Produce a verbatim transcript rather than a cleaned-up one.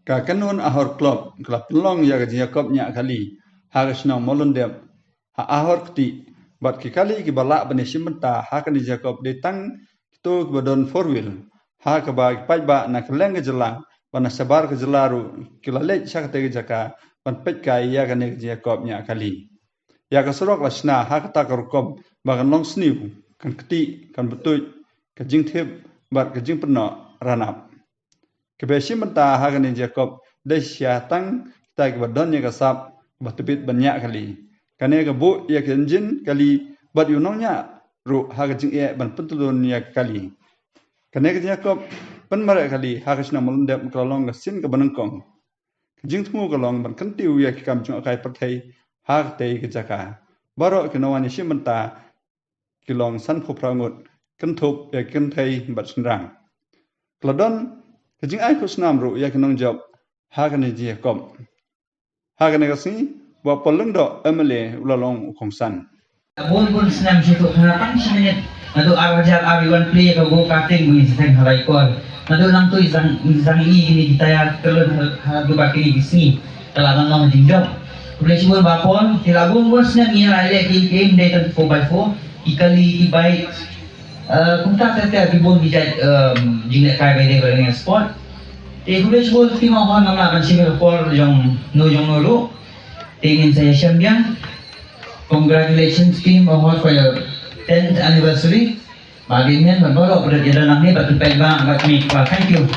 Ka Kanun Ahor Club ka la pynlong ïa ka jingïakop ñiah kali ha ka shnong Mawlyndep ha Ahor Ktieh, bad ki kali kiba lah ban ïashim bynta ha kane ka jingïakop dei tang kito kiba don four wheel, ha kaba ki paidbah na kylleng ka jylla bad na shabar ka jylla ruh ki la leit sha katei ka jaka ban peit kai ïa kane ka jingïakop ñiah kali. Ïa ka surok la shna ha kata ka rukom ba kan long sniew, kan ktieh, kan btuid, ka jingthep bad ka jingpynnoh ranab. Kiba ïashim bynta ha kane ka jingïakop dei shisha tang kita kiba don ïa ka sap ba tbit ban ñiah kali. Kane ka buh ïa ka injin kali bad ïa u nongñiah ruh ha ka jingeh ban pyntylun ïa ka kali. Kane ka jingïakop pynmareh kali ha ka shnong Mawlyndep ka la long ka sien kaba nyngkong. Ka jingthmu ka long ban kyntiew ïa ki kam jngohkai pyrthei ha katei ka jaka. Baroh ki nongwan ïashim bynta ki long sanphew phra ngut, kynthup ïa ki kynthei bad shynrang. Ka la don ka jingai khusnam ruh ïa ki nongjop ha kane ka jingïakop. Ha kane ka sngi, Bah Paul Lyngdoh M L A u la long u kongsan. Bun bun snem shu tuh khana tang shi minit. Naduh ar hajar ar wan plie ka go cutting, ngi sdang ha Raikor. Naduh nangtu i zang, i zang i kini ki tayar tylun ha, ha duh ba kini ki sngi. Ka la ban long jingjop. Khublei shibun Bah Paul, ki la bun bun snem ngi la leh ki game dei tang four by four. Ki kali, ki bike. Eh, kumta ter ter ki bun ki jait, em, jinglehkai ba dei ba dei sport. Te khublei shibun team Ahor, ngam lah ban shim ïa ka por jong no jong no ruh. Te ngin sa ïashem biang. Congratulations team Ahor for your tenth anniversary. Ba dei men ban baroh ba dei ïa dang nangne ba tu peit ba ba tu mi kwa. Thank you.